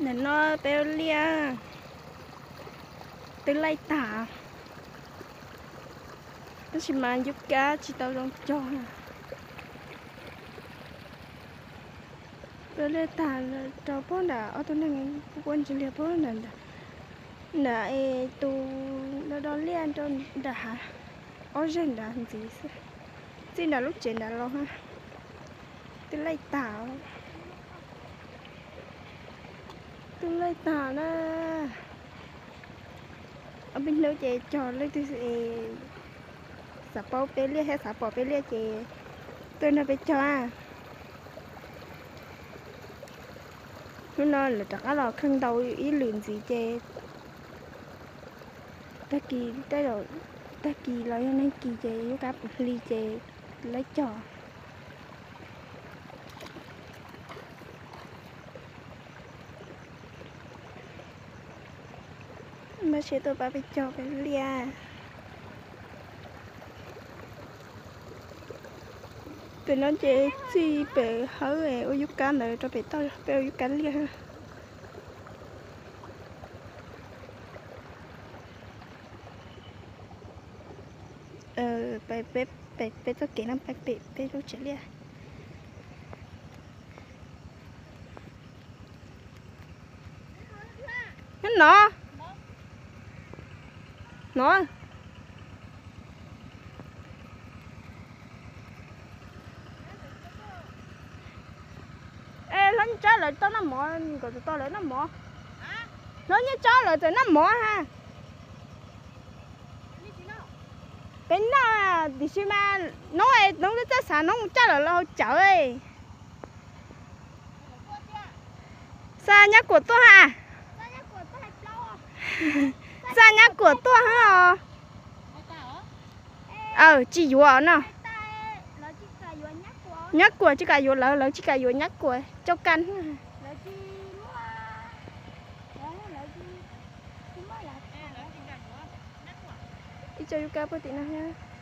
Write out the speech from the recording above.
Nim no peb ua liaj twb laij tag, tab sis mas yub kab tsis tau zoo cog. Peb ua liaj tag rau puag nram ob tug neeg kuj quaj ntsis liag puag nram, nram es tus do do liaj rau nram hav, ob zeg nrad ntxiv xwb, txij nram lub tsev nrad los. Twb laij tag, twb laij tag na. Ob peb hnub ces cog, leej twg xav paub peb liaj thiab xav pom peb liaj ces tuaj nrog peb cog. Hnub no lawv rov qab los kheej ntau ib lwm ntxiv ces tag kis, tej zaum tag kis los yog neeg kis ces yub kab puv hli ces laij cog. Npaj siab tuaj pab peb cog peb liaj. Pem no ces txij pem hawb ua yub kab ntawd rau pem toj peb ua yub kab liaj. Peb txoj kev no peb lub tsev liaj. Nyob no. No. Es hlob nyob tsob lawv tau noj mov, nkawd tau lawv noj mov. Hlob nyob tsob lawv txawm noj mov ha. Peb noj tiam sis mas noob, noob twb txawj xav noob mus coj lawv los hauv cawv. Xa nyab kuam tuaj ha. Xa nyab kuam tuaj hwb os. Aw, tsis yuav no. Nyab kuam tsis kam yuav lawv, lawv tsis kam yuav nyab kuam coj kab. Ib co yub kab puag tim no thiab.